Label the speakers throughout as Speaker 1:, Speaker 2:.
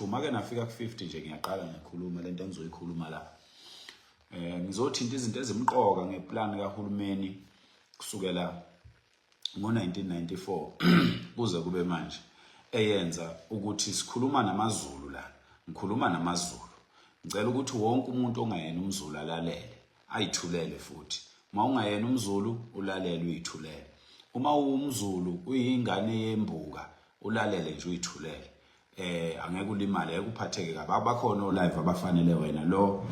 Speaker 1: Uma-ke nafika ku-50 nje ngiyaqala ngiyakhuluma lento engizoyikhuluma la. Ngizothinta izinto ezimqoka ngeplan kahulumeni kusukela ngo-1994 kuze kube manje eyenza ukuthi sikhuluma namaZulu la. Ngikhuluma namaZulu. Ngicela ukuthi wonke umuntu ongayena umZulu alalele, ayithulele futhi. Uma ungayena umZulu ulalele uyithulele. Uma uwumZulu uyingane yembuka ulalele nje uyithulele. Angeke ulimale, ngeke uphatheke kabi. Abakhona o-live abafanele wena, lo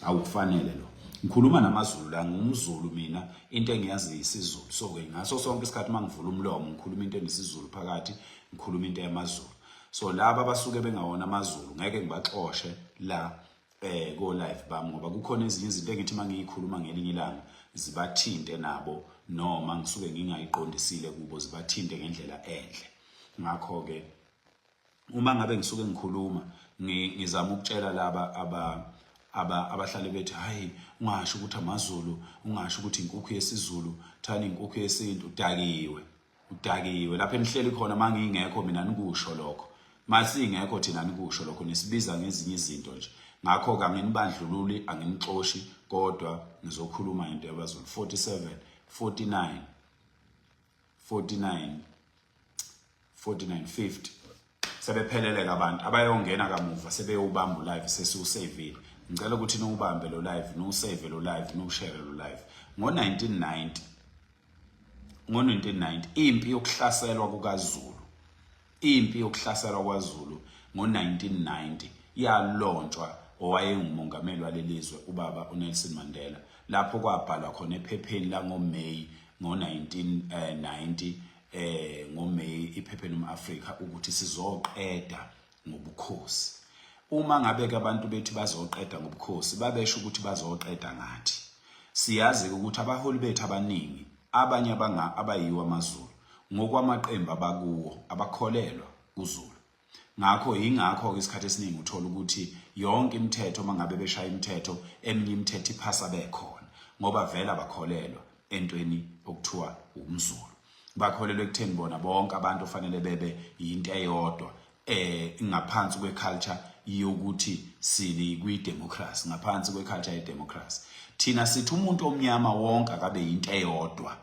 Speaker 1: awukufanele lo. Ngikhuluma namaZulu la, ngumZulu mina, into engiyazi isiZulu. So ke ngaso sonke isikhathi mangivula umlomo ngikhuluma into enesiZulu phakathi, ngikhuluma into yamaZulu. So laba abasuke bengawona amaZulu ngeke ngibaxoshe la ko live bami, ngoba kukhona ezinye izinto engithi mangiyikhuluma ngelinye ilanga zibathinte nabo, noma ngisuke ngingayiqondisile kubo, zibathinte ngendlela enhle. Ngakho ke uma ngabe ngisuke ngikhuluma ngizama ukutshela laba aba abahlale bethi hayi, ungasho ukuthi amaZulu, ungasho ukuthi inkukhu yesiZulu, thani inkukhu yesintu, udakiwe, udakiwe lapho enihleli khona. Mangingekho mina nikusho lokho, masingekho thina nikusho lokho, nisibiza ngezinye izinto nje. Ngakho ke anginibandlululi, anginixoshi, kodwa ngizokhuluma into yabaZulu. 47, 49, 49, 49, 50, sebepheleleka abantu abayongena kamuva sebeyobamba live sesiwusavile. Ngicela ukuthi niwubambe lo live, niwusave lo live, niwushare lo live. Ngo-1990, ngo-1990 impi yokuhlaselwa kukaZulu, impi yokuhlaselwa kwaZulu ngo-1990 yalontshwa owayengumongameli walelizwe ubaba uNelson Mandela, lapho kwabhalwa khona ephepheni langoMay ngo-1990, ngoMay, iphepheni umAfrika, ukuthi sizoqeda ngobukhosi. Uma ngabe ke abantu bethi bazoqeda ngobukhosi, babesho ukuthi bazoqeda ngathi. Siyazi ukuthi abaholi bethu abaningi, abanye abanga abayiwa amaZulu ngokwamaqembu abakuwo, abakholelwa kuZulu. Ngakho yingakho ke isikhathi esiningi uthola ukuthi yonke imithetho, mangabe beshaya imithetho, eminye imithetho iphasa bekhona, ngoba vele abakholelwa entweni okuthiwa umZulu. Bakholelwa ekutheni bona bonke abantu ofanele bebe yinto eyodwa, ngaphansi kweculture yokuthi sili kwi democracy, ngaphansi kweculture ye democracy. Thina sithi umuntu omnyama wonke akabe yinto eyodwa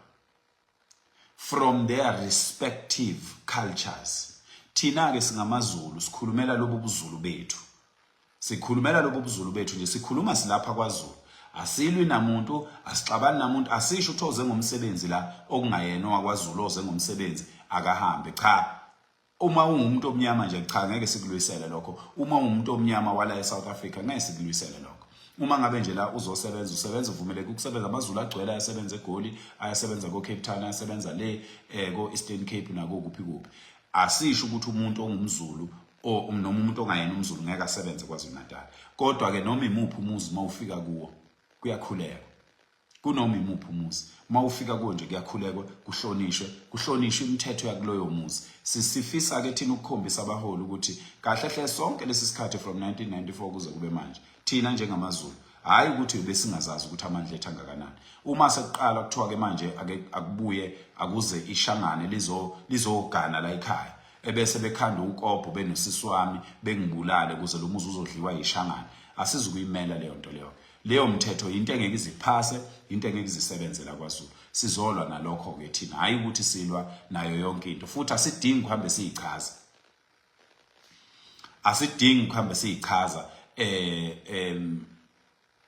Speaker 1: from their respective cultures. Thina ke singamaZulu, sikhulumela lobu buZulu bethu, sikhulumela lobu buZulu bethu nje, sikhuluma silapha kwaZulu. Asilwi namuntu, asixabani namuntu, asisho ukuthi oze ngomsebenzi la okungayena owakwaZulu, oze ngomsebenzi akahambe. Cha, uma ungumuntu omnyama nje, cha, ngeke sikulwisele lokho. Uma ungumuntu omnyama wala eSouth Africa, ngeke sikulwisele lokho. Uma ngabe nje la uzosebenza, usebenza, uvumeleke ukusebenza. AmaZulu agcwele, ayasebenza eGoli, ayasebenza ko Cape Town, ayasebenza le ko Eastern Cape nako kuphi kuphi. Asisho ukuthi umuntu ongumZulu o noma umuntu ongayena umZulu ngeke asebenze KwaZulu Natal. Kodwa ke noma imuphi umuzi mawufika kuwo kuyakhulekwa. Kunoma imuphi umuzi mawufika kuwo nje kuyakhulekwa, kuhlonishwe, kuhlonishwe imithetho yakuloyo muzi. Sisifisa ke thina ukukhombisa abaholi ukuthi kahle hle sonke lesi sikhathi from 1994 kuze kube manje, thina njengamaZulu, hayi ukuthi besingazazi ukuthi amandla ethu angakanani. Uma sekuqala kuthiwa ke manje ake akubuye akuze ishangane lizogana la ekhaya, ebese bekhanda ukobho benosisi wami bengibulale kuze lo muzi uzodliwa yishangane, asizukuyimela leyo nto leyo. Leyo mthetho into engeke iziphase, into engeke izisebenzela kwaZulu. Sizolwa nalokho ke thina, hayi ukuthi silwa nayo yonke into. Futhi asidingi kuhambe siyichaza, asidingi kuhambe siyichaza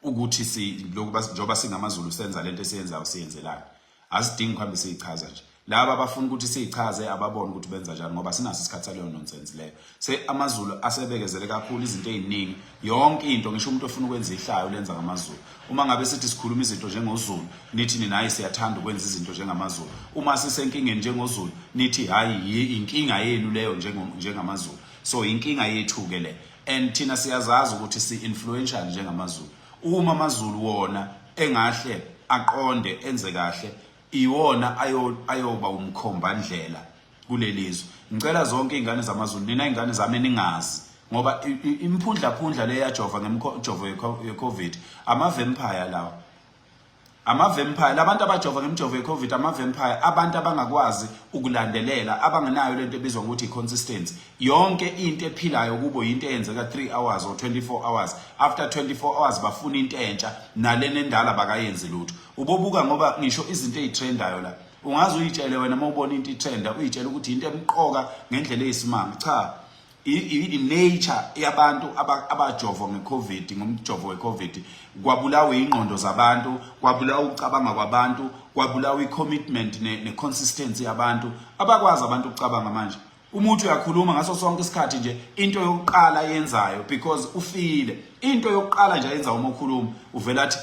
Speaker 1: ukuthi si lokhu njengoba singamaZulu senza lento esiyenzayo, siyenzelani. Asidingi kuhambe siyichaza nje. Laba abafuna ukuthi siyichaze ababone ukuthi benza njani, ngoba sinaso isikhathi saleyo nonsense leyo. Se amaZulu asebekezele kakhulu izinto eziningi, yonke into. Ngisho umuntu ofuna ukwenza ihlayo lenza ngamaZulu. Uma ngabe sithi sikhuluma izinto njengoZulu, nithi nina hayi, siyathanda ukwenza izinto njengamaZulu. Uma sisenkingeni njengoZulu, nithi hayi, inkinga yenu leyo njengamaZulu. So inkinga yethu ke le, and thina siyazazi ukuthi si influential njengamaZulu. Uma amaZulu wona engahle aqonde enze kahle, iwona ayoba umkhombandlela kulelizwe. Ngicela zonke izingane zamaZulu, nina ingane zami ningazi, ngoba imphundla phundla le yajova ngemjovo ye-COVID, ama vampire lawa. Ama-vampire, labantu abajova ngemijovo ye-COVID, ama-vampire, abantu abangakwazi ukulandelela, abangenayo lento ebizwa ngokuthi i-consistency. Yonke into ephilayo kubo yinto eyenzeka 3 hours or 24 hours. After 24 hours bafuna into entsha, nalena endala bakayenzi lutho. Ubobuka ngoba ngisho izinto ey'trendayo la, ungaze uyitshele wena uma ubona into itrenda, uyitshele ukuthi into emqoka ngendlela eyisimanga. Cha, i-nature yabantu abajovwa nge-COVID, ngomjovo we-COVID, kwabulawa ingqondo zabantu, kwabulawa ukucabanga kwabantu, kwabulawa i-commitment ne-consistency yabantu. Abakwazi abantu ukucabanga manje. Umuntu uyakhuluma ngaso sonke isikhathi nje, into yokuqala yenzayo because ufile, into yokuqala nje ayenza uma ukhuluma uvela athi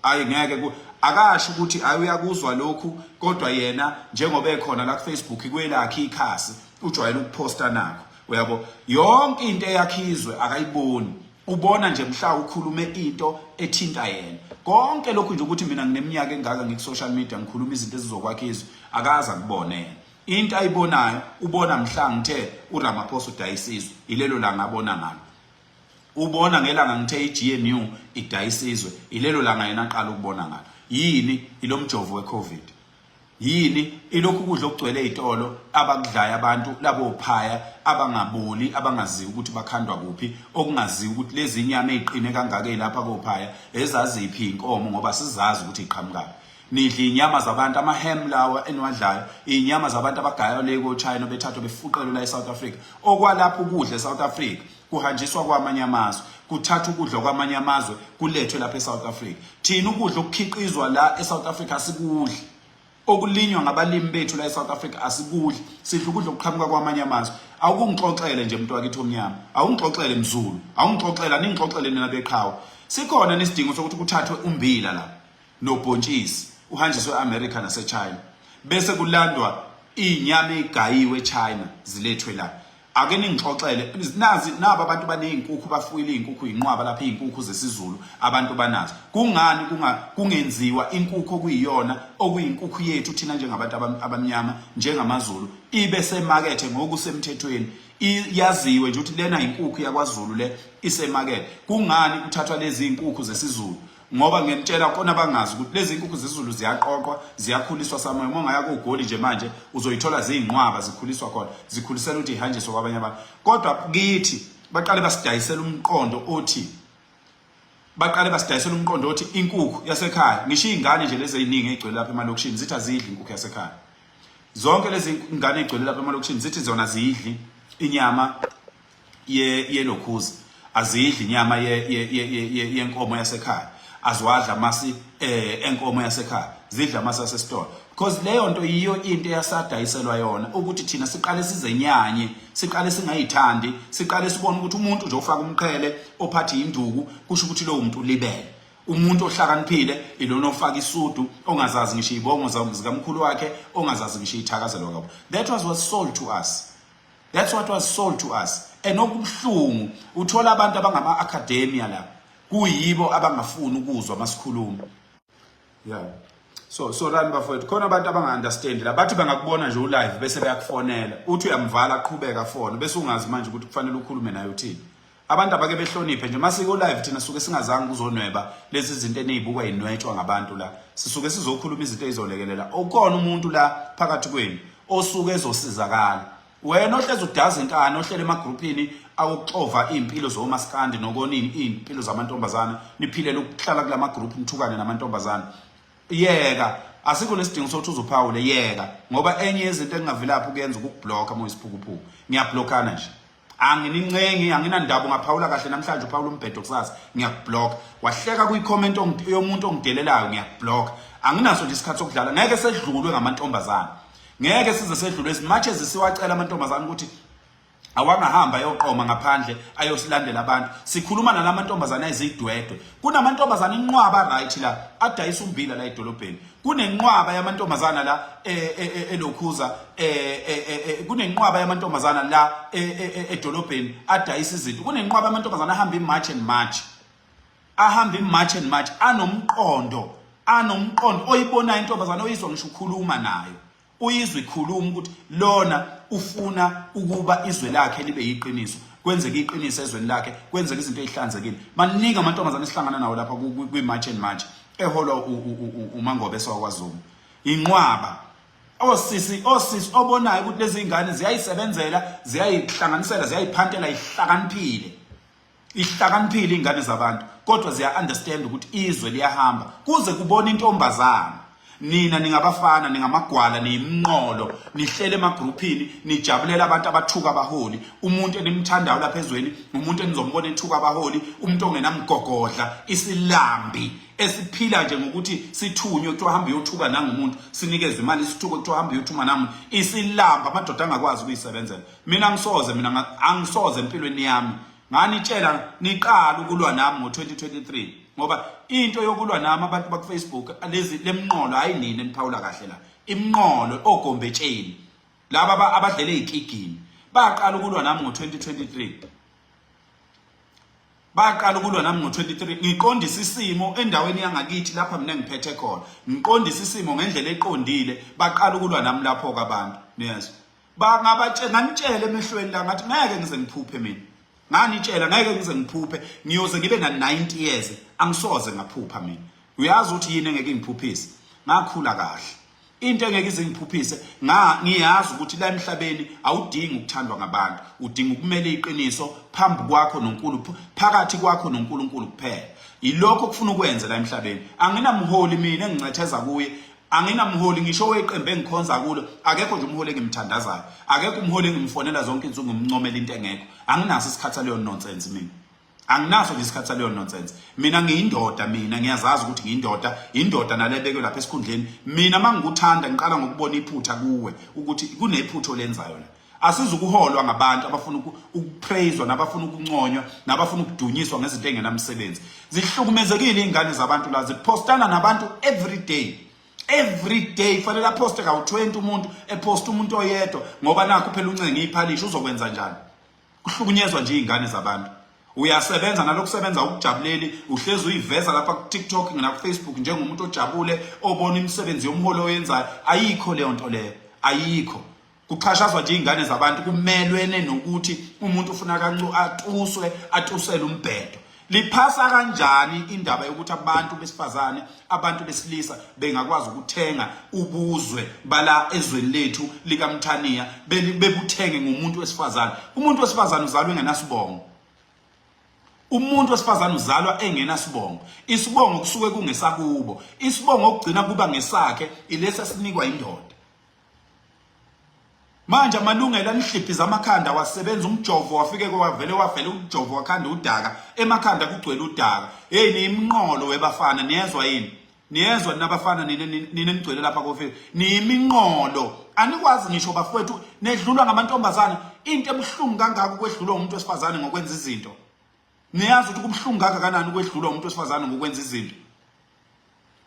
Speaker 1: ayi ngeke ku akasho ukuthi ayi uyakuzwa lokhu, kodwa yena njengoba ekhona la ku Facebook kwelakhe ikhasi ujwayele ukuposta nakho, uyabo, yonke into eyakhizwe akayiboni, ubona nje mhla ukhulume into ethinta yena. Konke lokhu nje ukuthi mina ngineminyaka engaka ngiku social media ngikhuluma izinto ezizokwakha izwe, akaze akubone yena. Into ayibonayo ubona mhla ngithe uRamaphosa udayisa izwe, ilelo langa abona ngalo. Ubona ngelanga ngithe iGNU idayisa izwe, ilelo langa yena aqala ukubona ngalo. Yini ilomjovo weCovid? Yini ilokhu kudla okugcwele ezitolo abakudlayo abantu labo phaya abangaboli, abangaziwa ukuthi bakhandwa kuphi, okungaziwa ukuthi lezi inyama eziqine kangaka ezilapha kophaya ezaziphi inkomo, ngoba sizazi ukuthi iqhamuka. Nidla inyama zabantu, ama-ham lawa eniwadlayo, inyama zabantu abagaywa le ko-China bethathwa befuqelwe la e-South Africa. Okwalapho ukudla e-South Africa kuhanjiswa kwamanye amazwe, kuthatha ukudla kwamanye amazwe kulethwe lapha e-South Africa. Thina ukudla okukhiqizwa la e-South Africa asikudli, okulinywa ngabalimi bethu la e-South Africa asikudli, sidla ukudla okuqhamuka kwamanye amazwe. Awukungixoxele nje mntu wakithi omnyama, awungixoxele mZulu, awungixoxele, aningixoxele nina beqhawe. Sikhona nesidingo sokuthi kuthathwe umbila la nobhontshisi uhanjiswe e-America nase-China, bese kulandwa iy'nyama ey'gayiwe eChina zilethwe la. Ake ningixoxele, nazi naba abantu banezinkukhu, bafuyile izinkukhu, inqwaba lapha izinkukhu zesiZulu abantu banazo. Kungani kungenziwa inkukhu okuyiyona, okuyinkukhu yethu thina njengabantu abamnyama, njengamaZulu, ibe semakethe ngokusemthethweni, yaziwe nje ukuthi lena inkukhu yakwaZulu le isemakethe. Kungani kuthathwa lezi inkukhu zesiZulu? Ngoba ngiyanitshela khona abangazi ukuthi lezi inkukhu zesiZulu ziyaqoqwa, ziyakhuliswa samoya. Uma ungaya kuGoli nje manje uzoyithola ziyinqwaba zikhuliswa khona, zikhulisela ukuthi ihanjiswe kwabanye abantu. Kodwa kithi baqale basidayisela umqondo othi, baqale basidayisela umqondo othi inkukhu yasekhaya, ngisho iy'ngane nje lezi ey'ningi ey'gcwele lapha emalokishini zithi azidli inkukhu yasekhaya. Zonke lezi ngane ey'gcwele lapha emalokishini zithi zona zidli inyama yelokhuza, azidli inyama yenkomo yasekhaya, aziwadla amasi enkomo yasekhaya, zidla amasi asesitolo. Because leyo nto yiyo into eyasadayiselwa yona ukuthi thina siqale sizenyanye, siqale singayithandi, siqale sibone ukuthi umuntu nje ofaka umqhele, ophatha induku, kusho ukuthi lowo muntu ulibele. Umuntu ohlakaniphile ilona ofaka isudu, ongazazi ngisho izibongo zikamkhulu wakhe, ongazazi ngisho ithakazelo kabo. That was what sold to us. That's what was sold to us. And okubuhlungu uthola abantu abangama academia la kuyibo abangafuni ukuzwa masikhuluma. Yeah. So run bafowethu, khona abantu abanga understand la, bathi bangakubona nje ulive bese beyakufonela, uthi uyamvala aqhubeka phone, bese ungazi manje ukuthi kufanele ukhulume naye uthini. Abantu abake behloniphe nje masiko live, thina suke singazange kuzonweba lezi zinto enizibukwa inwetshwa ngabantu la, sisuke sizokhuluma izinto ezizolekelela. Ukhona umuntu la phakathi kwenu osuke ezosizakala. Wena ohlezi udaza inkani, ohlele emagrupini awokuxova iy'mpilo zomaskandi nokonini iy'mpilo zamantombazane, niphilele ukuhlala kula magruphu nithukane namantombazane, yeka, asikho nesidingo sokuthi uzuphawule, yeka, ngoba enye yezinto engingavilaphi ukuyenza ukukubhlokha uma uyisiphukuphuku. Ngiyabhlokhana nje, anginincengi, anginandaba. Ungaphawula kahle namhlanje, uphawula umbhedo kusasa, ngiyakubhlokha. Wahleka kwi-comment yomuntu ongidelelayo, ngiyakubhlokha. Anginaso nje isikhathi sokudlala. Ngeke sedlulwe ngamantombazane, ngeke size sedlulwe. As much as siwacela amantombazane ukuthi awangahamba ayoqoma ngaphandle ayosilandela abantu, sikhuluma nalamantombazane ayizidwedwe. Kunamantombazane inqwaba right la adayisa umbila la edolobheni, kunenqwaba yamantombazana la elokhuza, kunenqwaba yamantombazana la edolobheni adayisa izinto, kunenqwaba yamantombazana ahamba i-march and march, ahamba i-march and march, anomqondo oyibonayo intombazana, oyizwa ngisho ukhuluma nayo, uyizwa ikhuluma ukuthi lona ufuna ukuba izwe lakhe libe yiqiniso, kwenzeke iqiniso ezweni lakhe, kwenzeke izinto ezihlanzekile. Maningi amantombazane esihlangana nawo lapha kwi-march and march. Eholwa uMangobe sowakwaZuma. Inqwaba osisi osisi obonayo ukuthi lezi ngane ziyayisebenzela, ziyayihlanganisela, ziyayiphantela, ihlakaniphile. Ihlakaniphile ingane zabantu kodwa ziya understand ukuthi izwe liyahamba kuze kubona intombazana. Nina ningabafana ningamagwala niyimnqolo nihlele emagruphini nijabulela abantu abathuka abaholi. Umuntu enimthandayo lapha ezweni umuntu enizombona ethuka abaholi, umuntu ongenamgogodla, isilambi esiphila nje ngokuthi sithunywe kuthiwa hamba uyothuka nangumuntu, sinikezwe imali sithuke kuthiwa hamba uyothuma nangu isilamba, amadoda angakwazi ukuyisebenzela. Mina angisoze, mina angisoze empilweni yami nganitshela niqala ukulwa nami ngo-2023 ngoba into yokulwa nami abantu baku-Facebook lezi lemnqolo hayi nina eniphawula kahle la imnqolo ogombetsheni laba abadlele izikigini baqala ukulwa nami ngo-2023 baqala ukulwa nami ngo-23 ngiqondisa isimo endaweni yangakithi lapha mina ngiphethe khona ngiqondisa isimo ngendlela eqondile baqala ukulwa nami lapho-ke abantu niyezwa bangabatshela nganitshela emehlweni la ngathi ngeke ngize ngiphuphe mina nganitshela ngeke ngize ngiphuphe ngiyoze ngibe na 90 years angisoze ngaphupha mina uyazi ukuthi yini engeke ingiphuphise ngakhula kahle into engeke ize ingiphuphise nga ngiyazi ukuthi la emhlabeni awudingi ukuthandwa ngabantu udinga ukumela iqiniso phambi kwakho noNkulunkulu phakathi kwakho noNkulunkulu kuphela yilokho okufuna ukwenza la emhlabeni anginamholi mina engincetheza kuye anginamholi ngisho weqembu engikhonza kulo akekho nje umholi engimthandazayo akekho umholi engimfonela zonke insuku ngimncomela into engekho anginaso isikhathi saleyo nonsense mina anginaso nje isikhathi saleyo nonsense mina ngiyindoda mina ngiyazazi ukuthi ngiyindoda indoda nalebekwe lapha esikhundleni mina mangikuthanda ngiqala ngokubona iphutha kuwe ukuthi kunephutha olenzayo la asizukuholwa ngabantu abafuna ukupraiswa nabafuna ukunconywa nabafuna ukudunyiswa ngezinto engenamsebenzi zihlukumezekile izingane zabantu la zipostana nabantu every day every day kufanele aposte kawu-20 umuntu eposta umuntu oyedwa ngoba nakho phela uncenga iphalishi uzokwenza njani kuhlukunyezwa nje izingane zabantu uyasebenza nalokusebenza ukujabuleli uhlezi uyiveza lapha ku-TikTok naku-Facebook njengomuntu ojabule obona imisebenzi yomholo oyenzayo ayikho leyo nto leyo ayikho kuxhashazwa nje izingane zabantu kumelwene nokuthi umuntu ufuna kancu atuswe atusele umbhedo liphasa kanjani indaba yokuthi abantu besifazane abantu besilisa bengakwazi ukuthenga ubuzwe bala ezweni lethu likaMthaniya bebuthenge ngomuntu wesifazane umuntu wesifazane uzalwa engenasibongo umuntu wesifazane uzalwa engenasibongo isibongo kusuke kungesakubo isibongo okugcina kuba ngesakhe ilesi esinikwa indoda Manje amalungelo anihliphiza amakhanda wasebenza umjovo wafike kwavele wavele umjovo wakhanda udaka emakhanda kugcwele udaka hey niyiminqolo webafana niyezwa yini niyezwa nabafana nina nina nigcwele lapha kofika niyiminqolo anikwazi ngisho bafowethu nedlulwa ngamantombazane into ebuhlungu kangaka ukwedlulwa umuntu wesifazane ngokwenza izinto niyazi ukuthi kubuhlungu kangakanani ukwedlulwa umuntu wesifazane ngokwenza izinto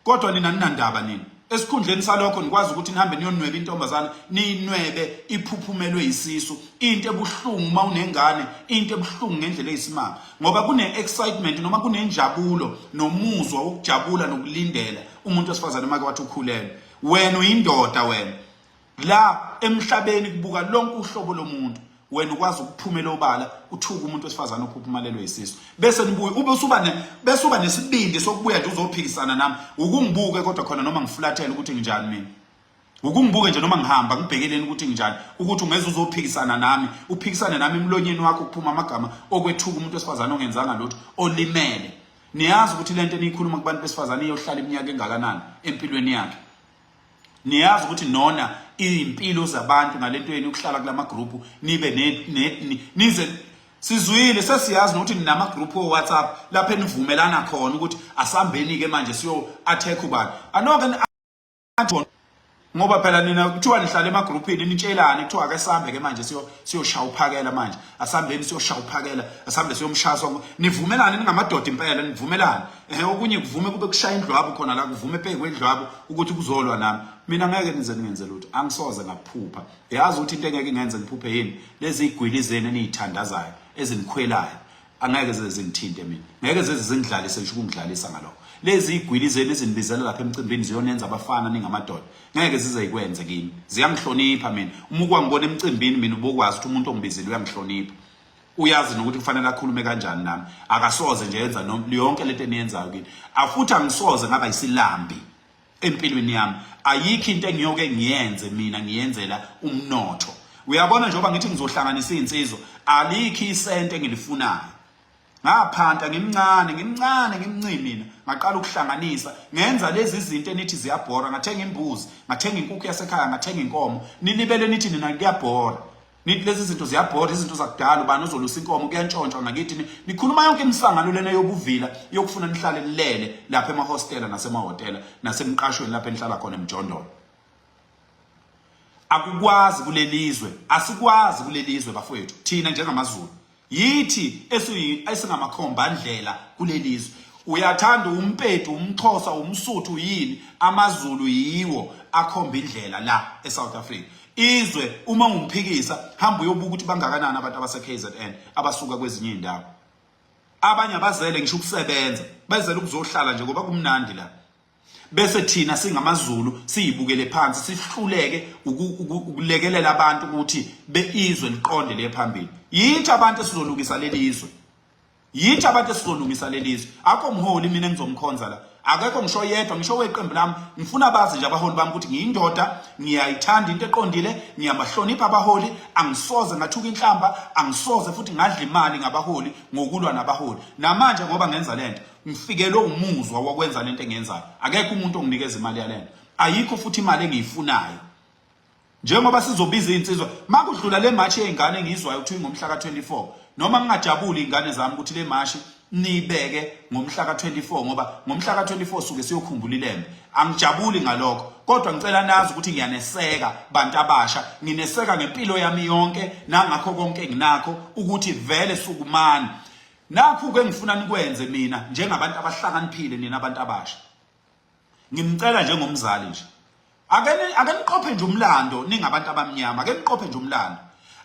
Speaker 1: kodwa nina ninandaba nina esikhundleni salokho nikwazi ukuthi nihambe niyonweba intombazane niyinwebe iphuphumelwe isisu into ebuhlungu uma unengane into ebuhlungu ngendlela eyisimanga ngoba kune-excitement noma kunenjabulo nomuzwa wokujabula nokulindela umuntu wesifazane make wathi ukhulelwe wena uyindoda wena La emhlabeni kubuka lonke uhlobo lomuntu. Wena ukwazi ukuphumela obala uthuka umuntu wesifazane ophuphumalelwe isisu. Bese nibuye ube usuba ne bese uba nesibindi sokubuya nje uzophikisana nami. Ukungibuke kodwa khona noma ngifulathele ukuthi nginjani mina. Ukungibuke nje noma ngihamba ngibhekeleni ukuthi nginjani ukuthi ungeze uzophikisana nami uphikisane nami emlonyeni wakho kuphuma amagama okwethuka umuntu wesifazane ongenzanga lutho olimele. Niyazi ukuthi lento eniyikhuluma kubantu besifazane iyohlala iminyaka engakanani empilweni yakhe. Niyazi ukuthi nona izimpilo zabantu ngalento yenu yokuhlala kulama group nibe ne, nize sizwile sesiyazi nokuthi ninama group o WhatsApp lapho enivumelana khona ukuthi asambeni ke manje siyo attack ubani anoke ngoba phela nina kuthiwa nihlala emagruphini nitshelane kuthiwa ake sambe ke manje siyo siyoshaya uphakela manje asambeni siyoshaya uphakela asambe siyomshaya sonke nivumelane ningamadoda impela nivumelane ehe okunye kuvume kube kushaya indlwabu khona la kuvume phezu kwendlwabu ukuthi kuzolwa nami mina ngeke nize ningenze lutho angisoze ngaphupha yazi ukuthi into engeke ingenze ngiphuphe yini lezi igwili zenu eniyithandazayo ezinikhwelayo angeke zize zingithinte mina ngeke zize zingidlalise ngisho ukungidlalisa ngalokho lezi igwili zenu ezinibizela lapha emcimbini ziyonenza abafana ningamadoda ngeke zize ikwenze kimi ziyangihlonipha mina uma ukwangibona emcimbini mina ubokwazi ukuthi umuntu ongibizile uyangihlonipha. Uyazi nokuthi kufanele akhulume kanjani nami. Akasoze nje yenza yonke lento eniyenzayo kini. Afuthi angisoze ngaba isilambi empilweni yami. Ayikho into engiyoke ngiyenze mina ngiyenzela umnotho. Uyabona njengoba ngithi ngizohlanganisa izinsizwa, alikho isente engilifunayo. Ngaphanta ngimncane, ngimncane, ngimnci mina. Ngaqala ukuhlanganisa, ngenza lezi zinto enithi ziyabhora, ngathenga imbuzi, ngathenga inkukhu yasekhaya, ngathenga inkomo. Nilibele nithi nina kuyabhora. Nithi lezi zinto ziyabhora, izinto zakudala, ubani ozolusa inkomo, kuyantshontshwa ngakithi. Nikhuluma yonke imisangano lena yobuvila yokufuna nihlale nilele lapha emahostela nasemahhotela nasemqashweni lapha enihlala khona emjondolo. Akukwazi kulelizwe, asikwazi kulelizwe bafowethu, thina njengamaZulu. Yithi esingamakhombandlela kulelizwe. Uyathanda uMpedi, umXhosa, umSuthu yini, amaZulu yiwo akhomba indlela la eSouth Africa. Izwe uma ungiphikisa hamba uyobuka ukuthi bangakanani abantu abase-KZN abasuka kwezinye izindawo. Abanye abazele ngisho ukusebenza, bezele ukuzohlala nje ngoba kumnandi la. Bese thina singamaZulu siyibukele phansi sihluleke ukulekelela abantu ukuthi beizwe liqonde le phambili. Yithi abantu esizolungisa leli izwe. Yithi abantu esizolungisa leli izwe. Akho mholi mina engizomkhonza la. Akekho ngisho yedwa ngisho weqembu lami ngifuna bazi nje abaholi bami ukuthi ngiyindoda ngiyayithanda into eqondile ngiyabahlonipha abaholi angisoze ngathuka inhlamba angisoze futhi ngadla imali ngabaholi ngokulwa nabaholi namanje ngoba ngenza lento ngifikelwe umuzwa wokwenza lento engiyenzayo. Akekho umuntu onginikeza imali yalento, ayikho futhi imali engiyifunayo. Njengoba sizobiza izinsizwa makudlula le march yezingane engiyizwayo kuthiwa ngomhla ka-24, noma ngingajabuli izingane zami ukuthi le march niyibeke ngomhla ka-24, ngoba ngomhla ka-24 suke siyokhumbula iLembe. Angijabuli ngalokho, kodwa ngicela nazi ukuthi ngiyaneseka bantu abasha, ngineseka ngempilo yami yonke nangakho konke enginakho ukuthi vele sukumani. Nakhu-ke engifuna nikwenze mina njengabantu abahlakaniphile nina abantu abasha. Ngimcela njengomzali nje. Ake ake niqophe nje umlando ningabantu abamnyama, ake niqophe nje umlando.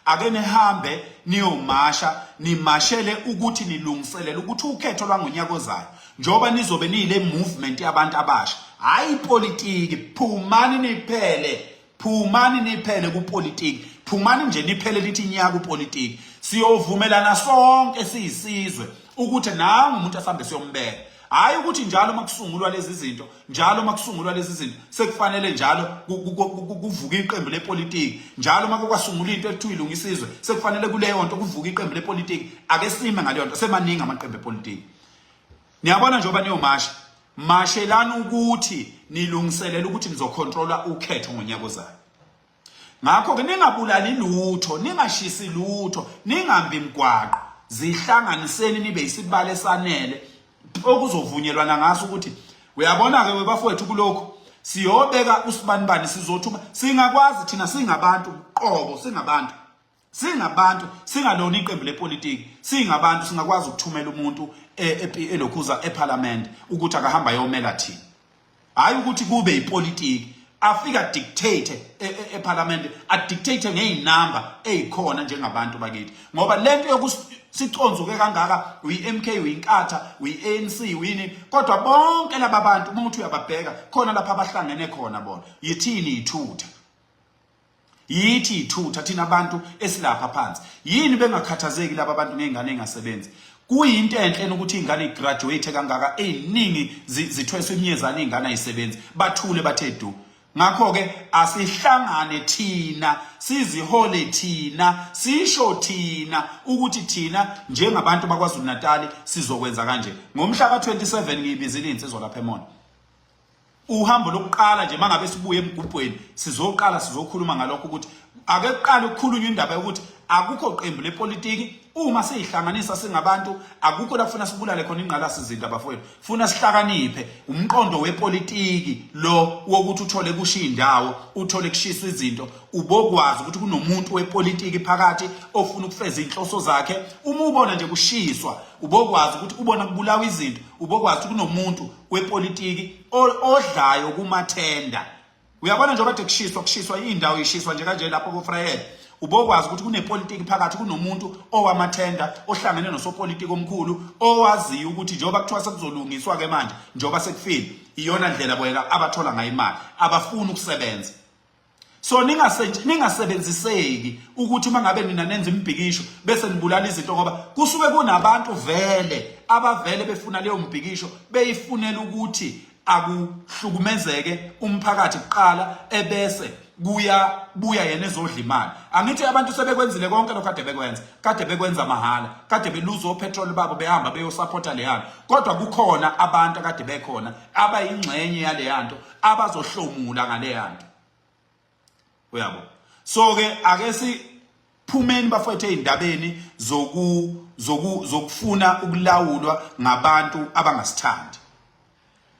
Speaker 1: Ake nihambe niyomasha, nimashele ukuthi nilungiselele ukuthi ukhetho lwangonyaka ozayo njengoba nizobe niyile movement yabantu abasha, hayi ipolitiki, phumani niphele. Phumani niphele kupolitiki. Phumani nje niphele lithi nya kupolitiki. Siyovumelana sonke siyisizwe ukuthi nangu umuntu asambe siyombeka. Hayi ukuthi njalo makusungulwa lezi zinto, njalo makusungulwa lezi zinto sekufanele njalo kuvuka iqembu lepolitiki. Njalo makukwasungulwa into ekuthiwa ilungisa izwe, sekufanele kuleyo nto kuvuka iqembu lepolitiki. Ake sime ngaleyo nto, semaningi amaqembu epolitiki. Niyabona njengoba niyomasha, mashelani ukuthi nilungiselela ukuthi nizokhontrola ukhetho ngonyaka ozayo. Ngakho-ke ningabulali lutho, ningashisi lutho, ningambi mgwaqo, zihlanganiseni nibe isibalo esanele okuzovunyelwana ngaso ukuthi uyabona-ke webafowethu kulokhu siyobeka usibanibani sizothuma singakwazi thina singabantu qobo singabantu Singabantu singalona iqembu lepolitiki, singabantu singakwazi ukuthumela umuntu e, e, elokhuza eParliament ukuthi akahamba ayomela thina. Hayi ukuthi kube ipolitiki afika dictate eParliament e, adictate ngezinamba ezikhona njengabantu bakithi ngoba lento yokusiconzuke kangaka uyi-MK uyinkatha uyi-ANC uyini kodwa bonke laba bantu uma uthi uyababheka khona lapha abahlangene khona bona yithini ithutha Yithi ithutha thina abantu esilapha phansi. Yini bengakhathazeki laba bantu ngezingane engasebenzi? Kuyinto enhle ukuthi ingane igraduate kangaka eziningi zithweswe imiyezane ingane ayisebenzi. Bathule bathe du. Ngakho ke asihlangane thina sizihole thina sisho thina ukuthi thina njengabantu bakwaZulu Natal sizokwenza kanje. Ngomhla ka-27 ngiyibizile insizwa lapha eMona. Uhambo lokuqala nje mangabe sibuye emgubhweni sizoqala sizokhuluma ngalokho ukuthi ake kuqale ukukhulunywa indaba yokuthi akukho qembu lepolitiki uma siyihlanganisa singabantu akukho la kufuna sibulale khona ingqalasizinda bafowethu funa sihlakaniphe umqondo wepolitiki lo wokuthi uthole kusho indawo uthole kushiswa izinto ubokwazi ukuthi kunomuntu wepolitiki phakathi ofuna ukufeza inhloso zakhe uma ubona nje kushiswa ubokwazi ukuthi ubona kubulawa izinto ubokwazi ukuthi kunomuntu wepolitiki odlayo kumathenda. Uyabona njengoba kade kushiswa kushiswa indawo ishiswa nje kanje lapho koFrayed ubokwazi ukuthi kunepolitiki phakathi kunomuntu owamathenda ohlangene nosopolitiki omkhulu owaziyo ukuthi njengoba kuthiwa sekuzolungiswa ke manje njengoba sekufile iyona ndlela bona abathola ngayo imali abafuni ukusebenza. So ningasebenziseki ukuthi uma ngabe nina nenza imibhikisho bese nibulala izinto, ngoba kusuke kunabantu vele abavele befuna leyo mbhikisho, beyifunela ukuthi akuhlukumezeke umphakathi kuqala, ebese kuya buya yena ezodla imali. Angithi abantu sebekwenzile konke lokho kade bekwenza, kade bekwenza mahhala, kade beluza opetrol babo behamba beyosupporta leyana, kodwa kukhona abantu akade bekhona abayingxenye yaleyanto abazohlomula ngaleyanto, uyabo. So ke ake siphumeni bafowethu ezindabeni zoku zoku zokufuna ukulawulwa ngabantu abangasithandi.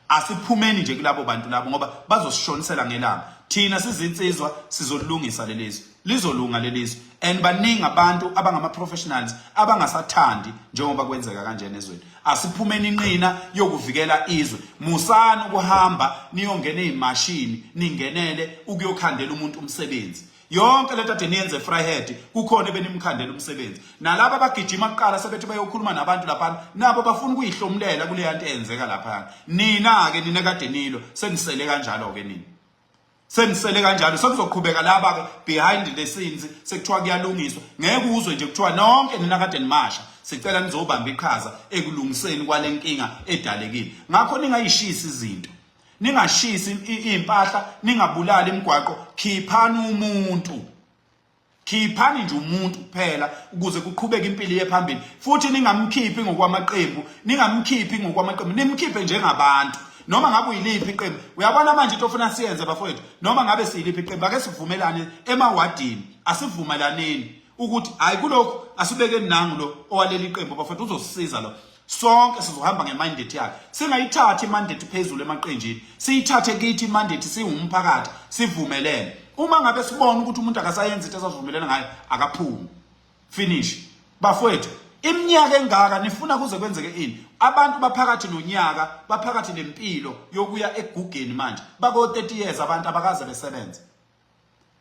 Speaker 1: Asiphumeni nje kulabo bantu labo, ngoba bazosishonisela ngelanga. Thina sizinsizwa, sizolungisa lelizwe, lizolunga lelizwe. And baningi abantu abangama professionals abangasathandi njengoba kwenzeka kanjena ezweni. Asiphumeni inqina yokuvikela izwe. Musani ukuhamba niyongena ezimashini, ningenele ukuyokhandela umuntu umsebenzi. Yonke lento ade niyenze Vryheid, kukhona ebenimkhandela umsebenzi. Nalaba abagijima kuqala sebethi bayokhuluma nabantu lapha, nabo bafuna ukuyihlomulela kule yanto eyenzeka lapha. Nina ke nina kade nilo senisele kanjalo ke, nina senisele kanjalo. Sekuzoqhubeka laba ke behind the scenes, sekuthiwa kuyalungiswa. Ngeke uzwe nje kuthiwa nonke nina kade nimasha, sicela nizobamba iqhaza ekulungiseni kwale nkinga edalekile. Ngakho ningayishisi izinto, ningashisi iy'mpahla, ningabulali imigwaqo. Khiphani umuntu, khiphani nje umuntu kuphela ukuze kuqhubeke impilo iye phambili. Futhi ningamkhiphi ngokwamaqembu, ningamkhiphi ngokwamaqembu, nimkhiphe njengabantu, noma ngabe uyiliphi iqembu. Uyabona manje, into ofuna siyenze bafowethu, noma ngabe siyiliphi iqembu, ake sivumelane emawadini, asivumelaneni ukuthi hayi, kulokhu asibekeni nangu lo owaleli qembu bafowethu, uzosisiza lo. Sonke sizohamba ngemandate yakhe. Singayithathi imandate phezulu emaqenjini, siyithathe kithi imandate siwumphakathi, sivumelene. Uma ngabe sibona ukuthi umuntu akasayenzi into esasivumelene ngayo, akaphume, finish. Bafowethu, iminyaka engaka nifuna kuze kwenzeke ini? Abantu baphakathi nonyaka, baphakathi nempilo yokuya egugeni manje, bako 30 years, abantu abakaze besebenze,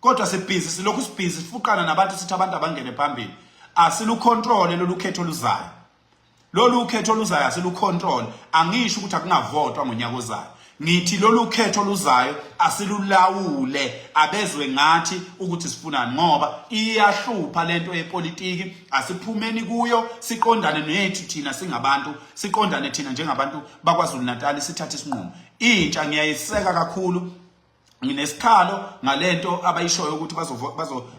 Speaker 1: kodwa sibhizi, silokhu sibhizi sifuqana nabantu, sithi abantu abangene phambili. Asilucontrole lolu khetho oluzayo, lolu khetho oluzayo asilucontrol. Angisho ukuthi akungavotwa ngonyaka ozayo, ngithi lolu khetho oluzayo asilulawule, abezwe ngathi ukuthi sifunani, ngoba iyahlupha lento yepolitiki. Asiphumeni kuyo, siqondane nethu thina singabantu, siqondane thina njengabantu bakwaZulu Natal, sithathe isinqumo. Intsha ngiyayiseka kakhulu. Nginesikhalo ngalento abayishoyo ukuthi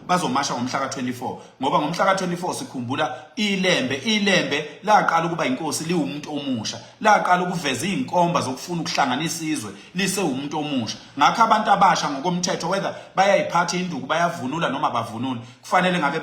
Speaker 1: bazomasha ngomhla ka-24, ngoba ngomhla ka-24 sikhumbula iLembe. ILembe laqala ukuba inkosi liwumuntu omusha, laqala ukuveza iy'nkomba zokufuna ukuhlanganisa izwe lisewumuntu omusha. Ngakho abantu abasha ngokomthetho, whether bayayiphatha induku, bayavunula noma bavunule, kufanele ngabe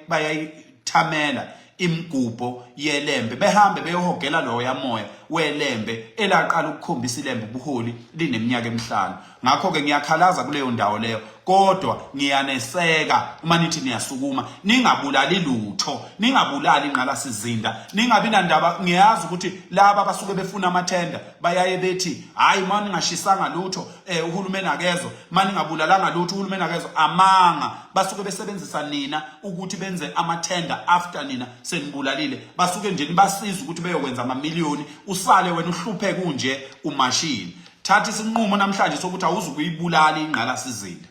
Speaker 1: bayayithamela imigubho yeLembe, behambe beyohogela loya moya weLembe elaqala ukukhombisa iLembe ubuholi lineminyaka emihlanu. Ngakho-ke ngiyakhalaza kuleyo ndawo leyo, kodwa ngiyaneseka uma nithi niyasukuma. Ningabulali lutho, ningabulali ingqalasizinda, ningabi nandaba. Ngiyazi ukuthi laba basuke befuna amathenda, bayaye bethi hhayi, uma ningashisanga lutho uhulumeni akezwa, uma ningabulalanga lutho uhulumeni akezwa. Amanga. Basuke besebenzisa nina ukuthi benze amathenda after nina senibulalile. Basuke nje nibasiza ukuthi beyokwenza amamiliyoni, usale wena uhluphe kunje umashini. Thatha isinqumo namhlanje sokuthi awuzukuyibulala ingqalasizinda,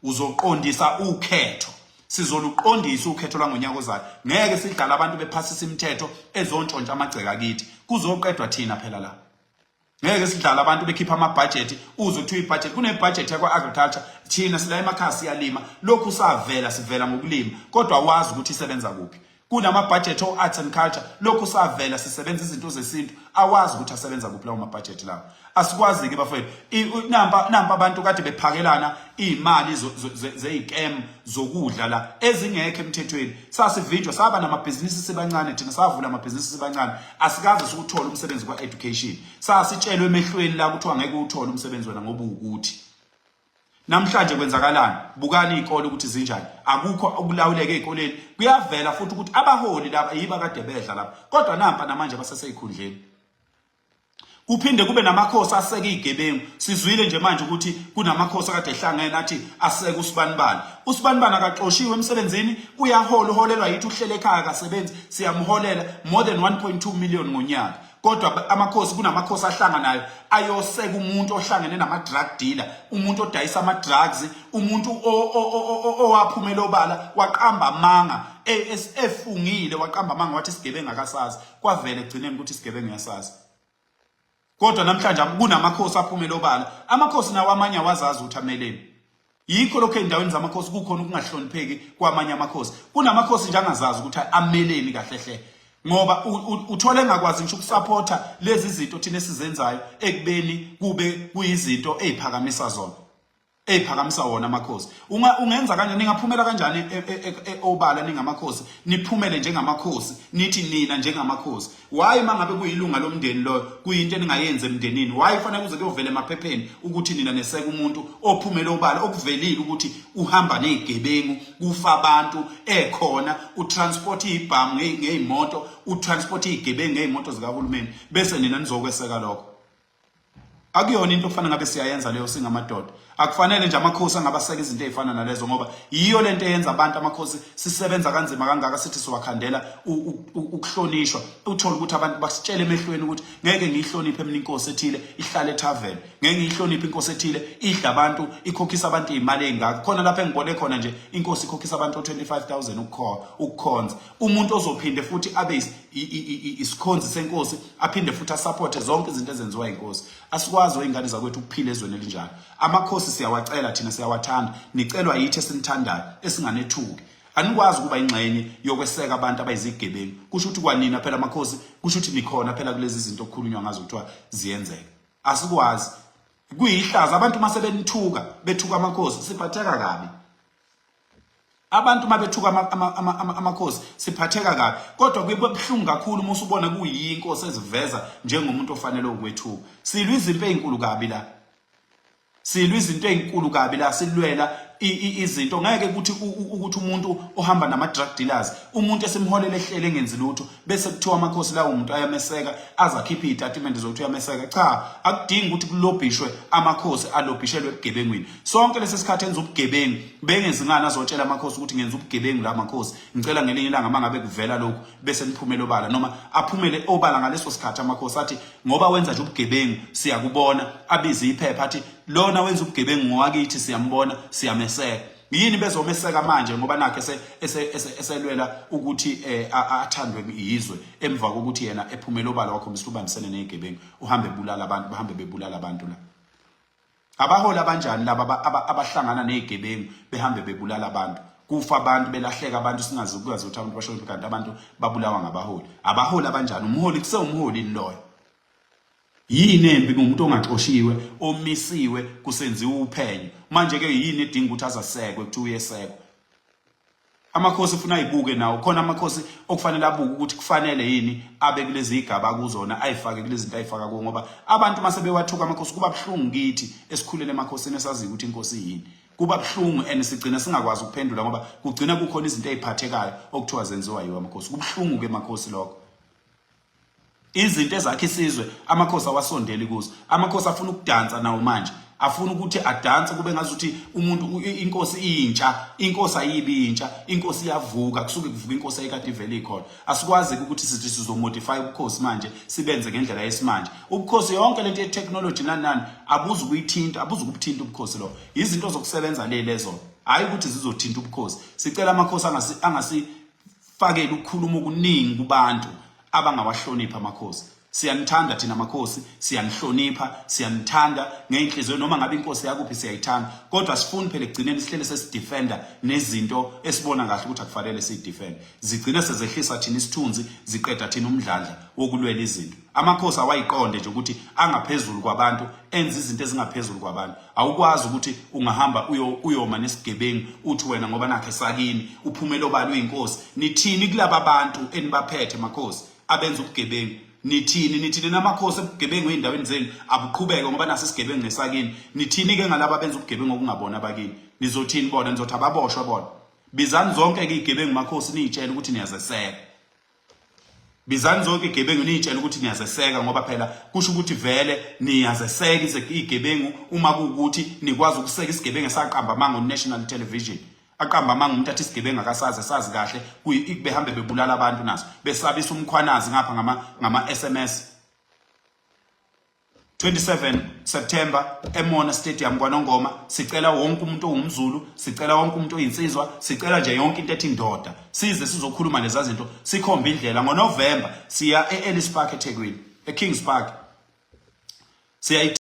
Speaker 1: uzoqondisa ukhetho. Sizoluqondisa ukhetho lwangonyaka ozayo. Ngeke sidlale abantu bephasisa imithetho ezontshontsha amagceka kithi, kuzoqedwa thina phela la. Ngeke sidlale abantu bekhipha amabhajethi, uzwe kuthiwa ibhajethi, kunebhajethi yakwa-agriculture. Thina sila emakhaya siyalima, lokhu savela sivela ngokulima, kodwa awazi ukuthi isebenza kuphi. Kunamabhajethi o-arts and culture, lokhu savela sisebenza izinto zesintu, awazi ukuthi asebenza kuphi lawo mabhajethi lawo. Asikwazi-ke bafowethu. Nampa abantu kade bephakelana iy'mali zey'kem zokudla la ezingekho emthethweni. Sasivinjwa, saba namabhizinisi sibancane thina, savula amabhizinisi sibancane, asikaze siwuthole umsebenzi kwa-education. Sasitshelwe emehlweni la kuthiwa ngeke uwuthole umsebenzi wena ngoba uwukuthi. Namhlanje kwenzakalani? Bukani iy'kole ukuthi zinjani, akukho ukulawuleka ey'koleni. Kuyavela futhi ukuthi abaholi laba yibo akade bedla lapha, kodwa nampa namanje basesey'khundleni. Kuphinde kube namakhosi aseke izigebengu. Sizwile nje manje ukuthi kunamakhosi akade ehlangene athi aseke usibanibani. Usibanibani akaxoshiwe emsebenzini, uyahola, uholelwa yithi, uhlele ekhaya akasebenzi, siyamholela more than 1.2 million ngonyaka. Kodwa amakhosi, kunamakhosi ahlanganayo ayoseka umuntu ohlangene nama-drug dealer, umuntu odayisa ama-drugs, umuntu owaphumela obala waqamba amanga, efungile waqamba amanga wathi isigebengu akasazi, kwavela ekugcineni ukuthi isigebengu uyasazi. Kodwa namhlanje kunamakhosi aphumela obala, amakhosi nawo amanye awazazi ukuthi ameleni. Yikho lokho ey'ndaweni zamakhosi kukhona ukungahlonipheki kwamanye amakhosi. Kunamakhosi nje angazazi ukuthi ameleni kahle hle, ngoba uthole engakwazi ngisho ukusapotha lezi zinto thina esizenzayo ekubeni kube kuyizinto ey'phakamisa zona, ey'phakamisa wona amakhosi. Ungenza kanjani? Ningaphumela kanjani obala ningamakhosi, niphumele njengamakhosi, nithi nina njengamakhosi? Why mangabe kuyilunga lomndeni loyo kuyinto eningayenzi emndenini? Why kufanele kuze kuyovela emaphepheni ukuthi nina neseka umuntu ophumele obala, okuvelile ukuthi uhamba nezigebengu, kufa abantu ekhona, utransport izibhamu ngezimoto, utransport izigebengu ngezimoto zikahulumeni, bese nina nizokweseka lokho? Akuyona into okufanele ngabe siyayenza leyo singamadoda. Akufanele nje amakhosi angabaseka izinto ezifana nalezo, ngoba yiyo lento eyenza abantu amakhosi sisebenza kanzima kangaka, sithi siwakhandela ukuhlonishwa. Uthole ukuthi abantu basitshela emehlweni ukuthi ngeke ngiyihloniphe mina inkosi ethile ihlale ethaveni, ngeke ngiyihloniphe inkosi ethile idla abantu, ikhokhisa abantu izimali ezingaka. Khona lapha engibone khona nje inkosi ikhokhisa abantu o-25,000 ukukhonza umuntu ozophinde futhi abe isikhonzi senkosi, aphinde futhi asupporte zonke izinto ezenziwa inkosi. Asikwazi oyingane zakwethu ukuphila ezweni elinjalo. Amakhosi siyawacela thina, siyawathanda, nicelwa yithi esinithandayo esinganethuki. Anikwazi ukuba ingxenye yokweseka abantu abayizigebengu. Kusho ukuthi kwanina phela amakhosi, kusho ukuthi nikhona phela kulezi zinto okukhulunywa ngazo kuthiwa ziyenzeka. Asikwazi, kuyihlaza abantu uma sebenithuka, bethuka amakhosi, siphatheka kabi. Abantu uma bethuka amakhosi siphatheka kabi, kodwa kuye kubuhlungu kakhulu uma usubona kuyinkosi eziveza njengomuntu ofanele ukwethuka. Silwa izimpi ezinkulu kabi la, silwa izinto ezinkulu kabi la, silwela izinto. Ngeke ukuthi ukuthi umuntu ohamba nama drug dealers, umuntu esimholela ehlele engenzi lutho, bese kuthiwa amakhosi lawo umuntu ayameseka, azakhipha izitatimende zokuthi uyameseka. Cha, akudingi ukuthi kulobhishwe amakhosi, alobhishelwe ebugebengwini. Sonke lesi sikhathi enza ubugebengu bengezingane azotshela amakhosi ukuthi ngenza ubugebengu la makhosi, ngicela ngelinye ilanga mangabe kuvela lokhu bese niphumele obala, noma aphumele obala ngaleso sikhathi amakhosi athi ngoba wenza nje ubugebengu siyakubona, abize iphepha athi lona wenza ubugebengu ngowakithi, siyambona, siyameseka. Yini bezomeseka manje ngoba nakhe eselwela ukuthi athandwe yizwe emva kokuthi yena ephumele obala wakhombisa ubambisene nezigebengu, uhambe ebulala abantu, bahambe bebulala abantu la. Abaholi abanjani laba abahlangana nezigebengu behambe bebulala abantu, kufa abantu, belahleka abantu, singazi ukwazi ukuthi abantu bashone, kanti abantu babulawa ngabaholi? Abaholi abanjani? Umholi kusewumholi loyo. Yini embi ngomuntu ongaxoshiwe, omisiwe kusenziwa uphenyo? Manje ke yini edinga ukuthi azasekwe, kuthiwa uyesekwa? Amakhosi ufuna ayibuke nawo khona, amakhosi okufanele abuke ukuthi kufanele yini abe kulezi igaba akuzona, ayifake kulezi zinto ayifaka kuwo, ngoba abantu mase bewathuka amakhosi kuba buhlungu kithi esikhulele emakhosini, esaziyo ukuthi inkosi yini. Kuba buhlungu and sigcina singakwazi ukuphendula, ngoba kugcina kukhona izinto eziphathekayo okuthiwa zenziwa yiwo amakhosi. Kubuhlungu ke makhosi lokho. Izinto ezakhe isizwe amakhosi awasondeli kuzo. Amakhosi afuna ukudansa nawo manje, afuna ukuthi adanse kube ngazuthi umuntu inkosi intsha. Inkosi ayibi intsha, inkosi iyavuka, kusuke kuvuka inkosi ayikade ivele ikhona. Asikwazi ukuthi sithi sizomodify ubukhosi manje, sibenze ngendlela yesimanje ubukhosi. Yonke lento ye-technology nani nani abuzi ukuyithinta, abuzi ukubuthinta ubukhosi. Lo izinto zokusebenza le lezo, hayi ukuthi zizothinta ubukhosi. Sicela amakhosi angasi fakele ukukhuluma okuningi kubantu abangawahloniphi amakhosi. Siyanithanda thina makhosi, siyanihlonipha, siyanithanda ngey'nhliziyo, noma ngabe inkosi yakuphi siyayithanda, kodwa sifuni phela ekugcineni sihlele sesidefenda nezinto esibona kahle ukuthi akufanele siyidefende, zigcine sezehlisa thina isithunzi, ziqeda thina umdlandla wokulwela izinto. Amakhosi awayiqonde nje ukuthi angaphezulu kwabantu, enza izinto ezingaphezulu kwabantu. Awukwazi ukuthi ungahamba uyoma nesigebengu uthi wena ngoba nakhe sakini, uphumele obala uyinkosi. Nithini kulaba bantu enibaphethe makhosi abenza ubugebengu? Nithini? Nithini namakhosi ebugebengu ey'ndaweni zenu abuqhubeke ngoba naso isigebengu ngesakini? Nithini-ke ngalaba abenza ubugebengu okungabona abakini? Nizothini bona? Nizothi ababoshwe bona? Bizani zonke-ke iy'gebengu makhosi, niy'tshele ukuthi niyazeseka. Bizani zonke igebengu niyitshele ukuthi niyazeseka, ngoba phela kusho ukuthi vele niyazeseka igebengu uma kuwukuthi nikwazi ukuseka isigebengu esaqamba amanga on-national television. Aqamba amanga umuntu athi isigebengu akasazi, esazi kahle, behambe bebulala abantu naso, besabisa uMkhwanazi ngapha ngama-SMS. 27 September eMona Stadium kwaNongoma. Sicela wonke umuntu owumZulu, sicela wonke umuntu oyinsizwa, sicela nje yonke into ethi indoda, size sizokhuluma leza zinto, sikhombe indlela. NgoNovember siya e-Ellis Park eThekwini, eKings Park, siya.